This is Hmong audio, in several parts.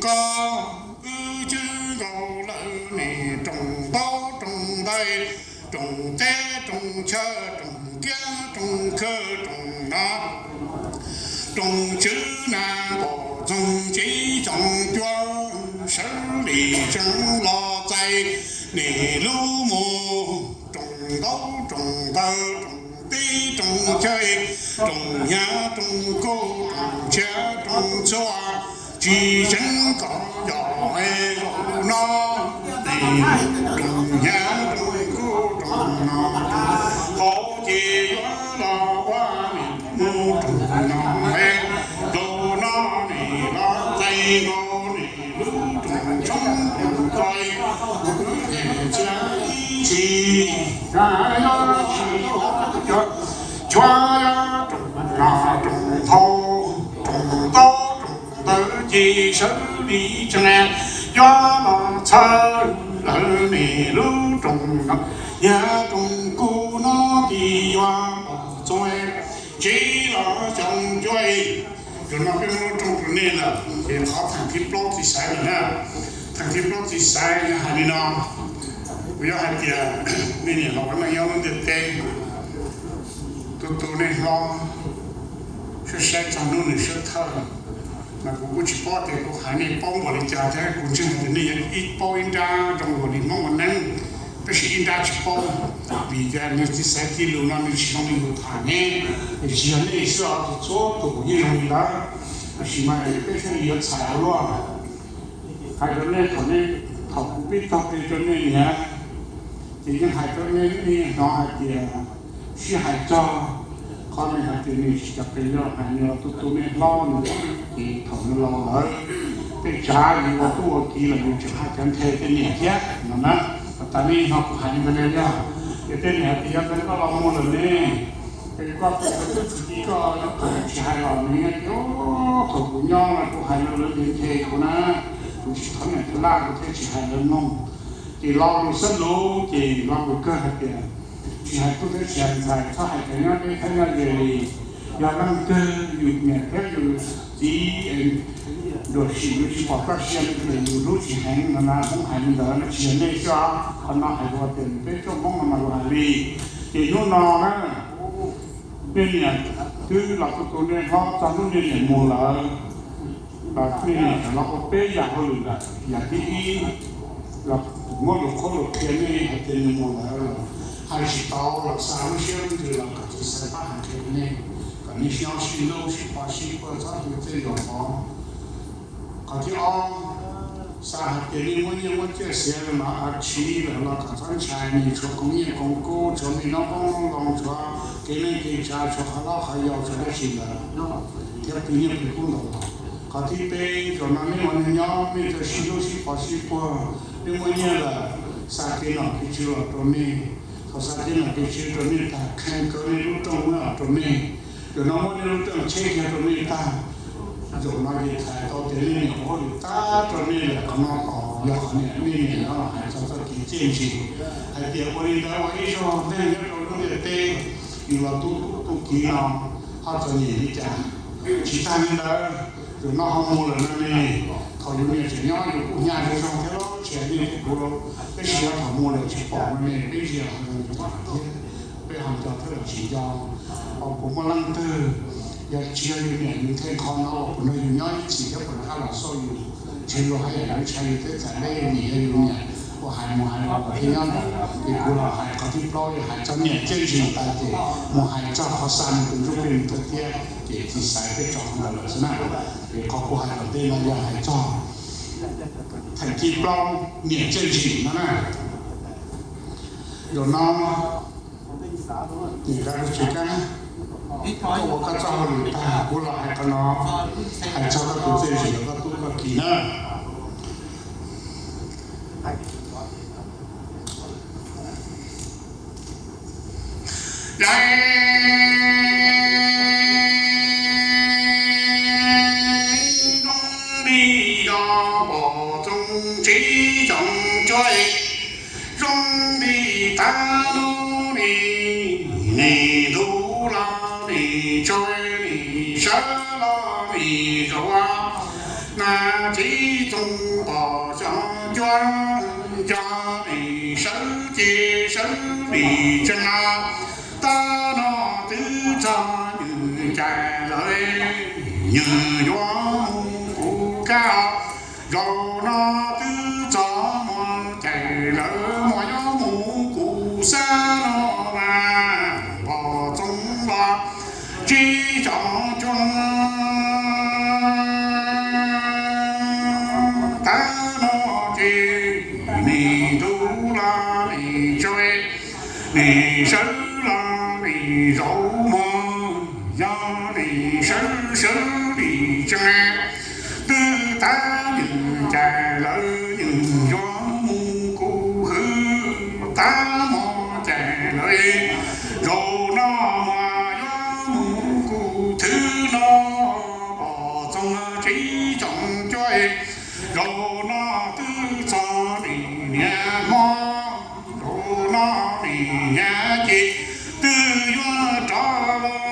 koj wb cwb nkaus lawm nim rooj ntaub rooj ntawv, rooj teb rooj chaw, rooj kiab rooj khw rooj noj, rooj tswv nag npom txoog tsev xyoo cua, sawv li tseem los txais nim lub mus, rooj ntaub rooj ntawv, rooj teb rooj chaw, rooj hnyav rooj kub, rooj tshiab rooj txhua, tsis seev kom yog es zaum no nim rooj hnyav rooj kub rooj no, hauv ces yuav los ua nim mus rooj no, zaum no nim los txais nkaus nim lub rooj tshoob rooj kos, kuv twb tsis ib txhis, tsis cov, tshuav rooj noj rooj haus, rooj ntaub rooj ntawv ces sawv li tseem yuav los txhawb lawm nim lub rooj no, yog rooj kub no ces yuav pom txog tsev los xyoo cua. Zaum no peb muab lub rooj rau nej lawm ces qhov theem thib plaub txiv xaiv lawm na. Theem thib plaub txiv xaiv yog hais li no, kuv yuav hais tias nej niam laus ua neej nyob lub ntiaj teb, tus tus nej hlob, saib saib txog hnub nws sawv thawj, mas kuv kuj tsis paub tias kuv hais nej paub npaum li cas thiab, kuv ntseeg tias nej yuav ib paub ib nrab zoo nkaus li Hmoob ua neeb, tab sis ib nrab tsis paub, vim tias nws txiv xaiv txij lus no nws tsis zoo li yus tham ne. Tiam sis yog nej xwb os, txhua tus yeej zoo li ntawd, tab sis mas peb thiaj li yuav txhais ua luaj. Hais rau nej thaum nej, thaum kuv pib taug kev rau nej niam, ces yeej hais rau nej, nej hnov hais tias sib hais txog qhov nws hais tias nws tsis cov qe yog hais nws tus tus me hlob nws, ces thaum nws laus lawm, tej tsav yus ua tub ua kiv los yus tseem hais cov nthe tej niam thiab no na. Mas tas nej hnov kuv hais li ntawd li yog, ces tej niam hais tias yog ntawd koj los mus lawm ne, es koj tus tub txiv koj tsis hais los nws tias thaum kuv nyob los kuv hais lawv nthe nthe kuv na, kuv tsis thov niam thov laj kuv thiaj tsis hais lawv mloog. Ces lo lus xab lus ces lo lus kawg hais tias tsis hais tub thiab tsis hais ntxhais, txhob hais cov nyob deb thiab nyob ze li. Yog leej twg yus niam thiab yus txiv nruam sim yus tsis pom txoj sia no ces yus hlub tsis heev no na. Hmoob hais li ntawd no, tsis yog nej xwb os, qhov no hais rau tias peb cov Hmoob no mas luag hais li. Ces hnub no na, nej niam twb los tu tu nej hlob txog hnub nej niam mus lawm, los nej niam los ua peb yam hauj lwm lawm. Yam thib ib los muab lus qhuab lus qhia nej hais tias nws mus lawm los hais tsis tau los xa lub siab lub ntsws los kom txiv xaiv pab hais qhia nej, kom nej nyob sib hlub sib pov sib puag txhob tu txej yuam pov. Qhov thib ob, xav hais tias nej muaj nyiaj muaj txiaj xiav los av tsiv lawm los kom txhob ntshai, nws tshuav koom nyiaj koom kub, tshuav me noob qoob noob loo, tshuav kev neej kev tsav, tshuav qhov loj qhov yau, tshuav dab tsi ntawd thiab pw nyiaj pw kub ntau. Qhov thib peb, zaum no nej ua neeg nyob nej txawj sib hlub sib pov sib puag, nej muaj nyiaj lawm, xa kev nom kev tswv los rau nej. Thaum xa kev nom kev tswv rau nej tag, kheev kaw nej lub rooj muab los rau nej. Zaum no muab nej lub rooj tsheb kiag rau nej tag, zaum no ces txhais tau tias nej niam ua hauj lwm tag rau nej lawm. Qhov no tos yog qhov niam nej niam no los hais txog txoj kev txiaj ntsig hais tias ua li ntawd ua ib zaug neeg nyob rau lub ntiaj teb, yus los tu tub tu kiv no ho txom nyem li cas. Tsis tag li ntawd, zaum no ho mus lawm no ne, thaum yus niam tseem nyob yus kuj hnyav zoo zoo thiab los tsis hais nej thiab kuv, tab sis yog thaum mus lawm tsis pom no ne, peb ntsia ho zoo thiab, peb ho nco thiab los tsis nco. Ho puas muaj leej twg, yog tsis yog yus niam yus nthe qhov no los puas nrog yus nyob ib txhis thiab puas rov qab los xauj yus? Ntshe luag haj yam yuav ntshai yus thiab txawm nej niam yog yus niam uas hais mus hais los thiaj nyob ntawd. Ces kuv los hais qhov thib plaub, yog hais txog niam txiaj ntsig tas ces mus hais txog qhov xa nws tus ntsuj plig nws tuaj thiab, ces txiv xaiv peb tso qhov ntawd lawm xwb na. Ces qhov kuv hais tom ntej no yog hais txog theem thib plaub, niam txiaj ntsig no na. Zaum no, niam Kab Tub Tsis Kab, koj ua koj txoj hauj lwm tag, kuv los hais qhov no, hais txog koj tus txiaj ntsig los koj tub koj kiv na. Daim zoo li yog pom txoov tsev xyoo cuab, zoo li tag lub ni, nim ntuj los nim tsaus, nim sawv los nim tsaus na. Txiv Txoov Pov xyov cuab, nco nim sawv ces sawv lim tsees no. Tab no twb txog nws cais lawm, nws yuav mus kuv kab. Zaum no twb txog muaj cais lawm, muaj yuav mus kuv xab no mas Pov Txoov los tsis tsom cuab. Tab no ces nim ntuj los nim tsaus, nim sawv los nim zaum mog, yog nim sawv sawv lim tsees twb tab nws cais lawm, nws yuav mus kuv hwv. Tab muaj cais lawm, zaum no muaj yuav mus kuv thwv no. Pov Txoov tsis tsom cuab, zaum no twb txog nim niaj hmo, zaum no nim niaj ces twb yuav rov los.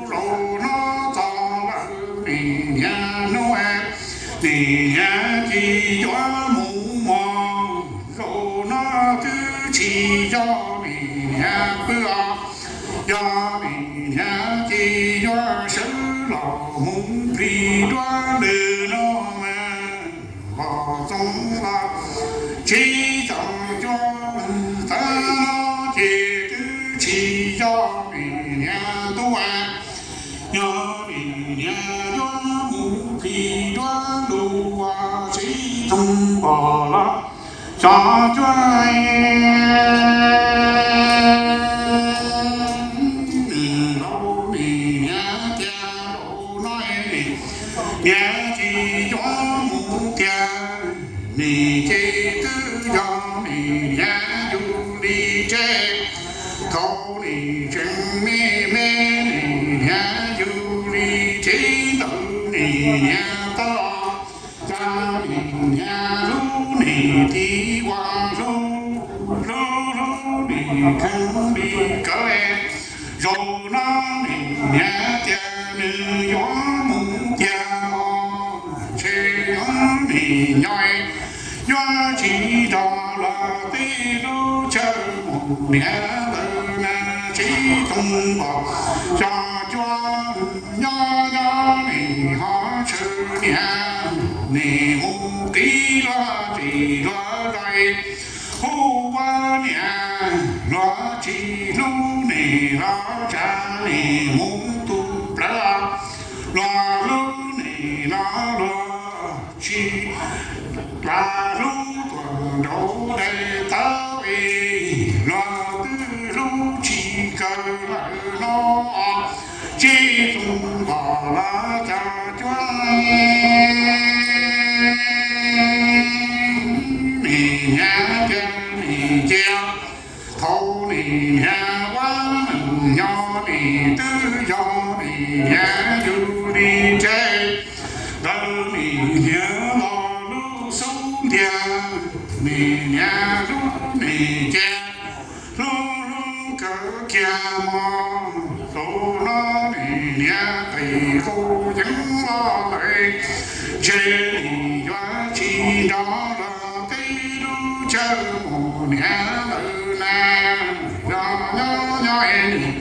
Zaum no txog lawm nim niaj hnub, nim niaj ces yuav mus mog, zaum no twb tsis yog nim niaj pw os, yog nim niaj ces yuav sawv los mus plig duab lwm no mas. Pov Txoov los tsis tsom cuab, tab no ces twb tsis yog nim niaj ntuj, yog nim niaj yuav mus plig duab lwm. Txiv Txoov Pov los xyov cuab, nws laus nim niaj tias zaum no nim niaj ces yuav mus tiag, nim ces twb yog nim niaj yug li tseb. Thaum nim tseem me me nim niaj yug li tseb ntawd nim niaj tau, cas nim niaj hlub nim tiv ua hlub, hlub hlub nim kheev li kawg. Zaum no nim niaj tias nws yuav mus tiag, ntshe nim nyob yuav tsis nrog luag tej lub chaw mus niaj lawm na. Txiv Txoov Pov xyov cuab, nyob nyob nim ho tsawv niam, nim mus qhib luag tsis luag zais, hu ua niam, luag tsis hlub nim los tsa, nim mus tu plawv, luag hlub nim los luag tsis, luag hlub tuam nraud dai tau es, luag twb hlub tsis kawg lawm no. Txiv Txoov Pov los xyov cuab, nim niaj tias nim ces, thaum nim niaj ua neej nyob nim twb yog nim niaj yug li tseb. Lawv nim niaj los lub xub ntiag, nim niaj hlub nim ces, hlub hlub kawg kiag mog. Zaum no nim niaj qis qus yeeb los lawm, ntshe nim yuav tsis nrog luag tej lub chaw mus niaj lawm na. Yog nyob nyob nim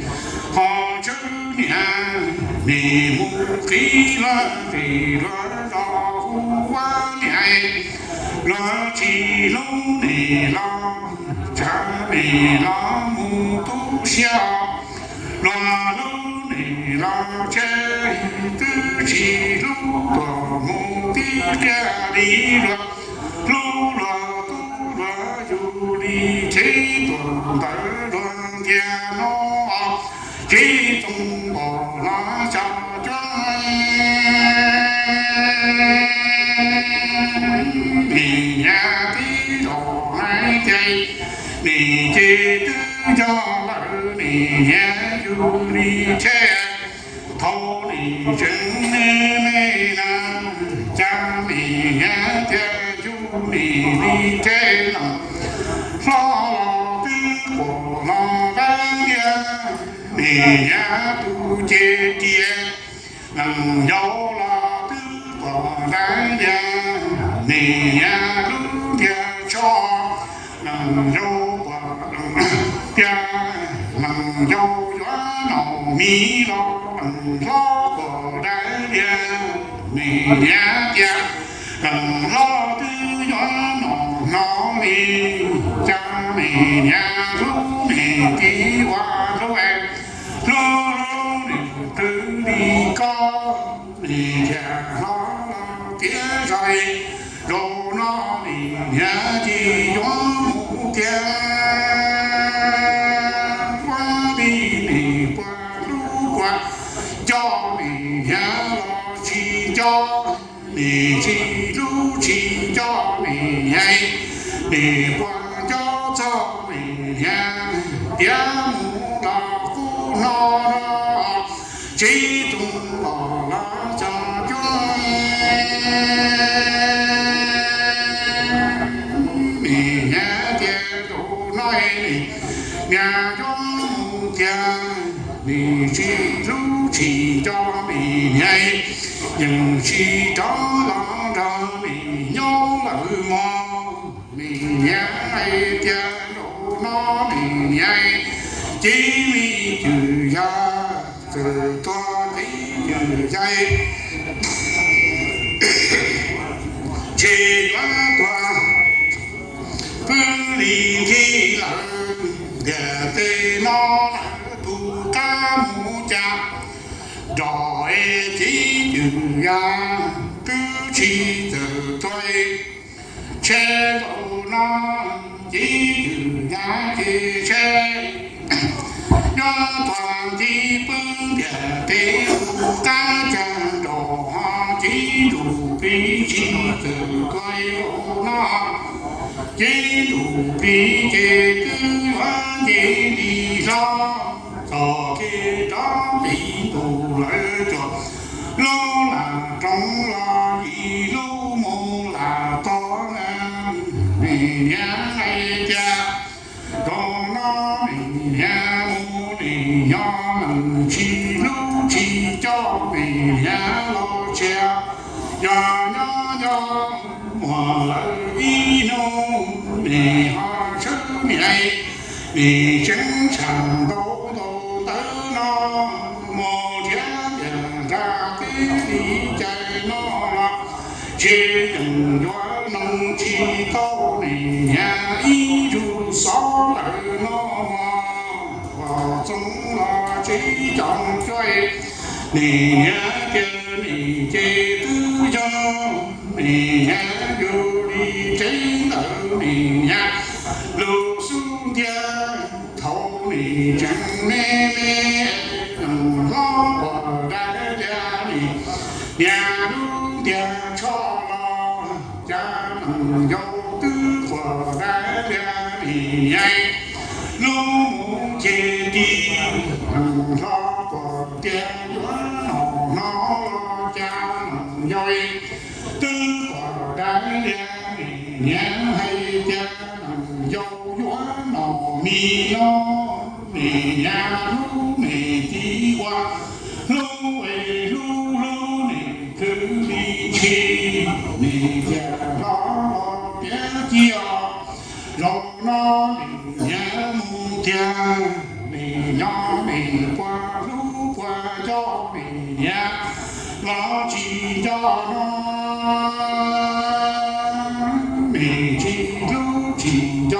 ho tsawv niam, nim mus qhib luag tsis luag zos, hu ua niam, luag tsis hlub nim los tsa, nim los mus tu siab, luag hlub nim los tseg, twb tsis hlub tuam mus tib pliag li. Luag hlub luag tub luag yug li tseb tuam ntawd luag ntiag no. Txiv Txoov Pov los xyov cuab, nim niaj tib zaug hais tias, nim ces twb yog lawm nim niaj yug li tseb. Thaum nim tseem me me na, cas nim niaj tias yug nim li tseb no, hlob los twb quas los vab tiag, nim niaj tus ces tias neeg yau Niam nyav lub ntiag tsho, leej yau puas leej tiag, leej yau yuav noj mis los leej hlob puas dai lias. Niam nyav tias leej hlob twb yuav noj hnov li cas, niam nyav hlub niam txiv ua hlub, hlub hlub niam twb li koj, niam thiaj hlob los tiav zog. Zaum no niam nyav ces yuav mus tiag, ua li niam puas hlub puas nco niam nyav los tsis nco, niam tsis hlub tsis nco niam nyav, niam puas nco txog niam nyav. Tiav mus los kuj no no, tsis tus los los xyov cuab. Niam nyav tias zaum no niam nyav yuav mus tiag, niam tsis hlub tsis nco niam nyav, yeej tsis rov los nrog niam nyob lawm mog. Niam nyav hais tias zaum no niam nyav cia li cwm yas, txawm tuag cia li cwm yas, ntshe yuav tuag pw li nthi lawm. Ntiaj teb no lawm tus qab mus cas, nrog es cia li cwm yas twb tsis txawm tuag. Ntshe zaum no cia li cwm yas ces ntshe yuav tuag nthi pw ntiaj teb tus qab cas, nrog ho cia li ntuj plig tsis txawm tuag zaum no. Cia li ntuj plig ces twb yuav nce li hlob, txog kev rov plig ntuj lawm cuag lub lam roos los yim lub mus lam tog na. Niam nyav hais tias zaum no niam nyav mus niam nyob, leej tsis hlub tsis nco niam nyav los tsis yog nyob nyob, muaj lawm ib hnub niam ho tshwj niam, niam tseem tshaj ntau ntau ntawd no, mus nrhiav ntiaj nrag teb li cas no los tsis yeej yuav noog tsis tau niam nyav ib zaug xov lawm no mog. Ua txoov los tsis coj cuab, niam nyav tias niam ces twb yog niam nyav yug li tsev ntawm niam nyav lub xub ntiag. Thaum niam tseem me me, leej hlob puas dai lias niam nyav lub ntiag tsho los cas, leej yau twb puas dai lias niam nyav lub mus ces ti. Leej hlob puas tias yuav noj hnov los cas, leej yau twb puas dai lias niam nyav hais tias leej yau yuav noj mis no. Niam nyav hlub niam txiv ua hlub es hlub hlub niam khwv li ntshis, niam thiaj hlob los tiav ci os. Zaum no niam nyav mus tiag, niam nyob niam puas hlub puas nco niam nyav los tsis nco no. Niam tsis hlub tsis nco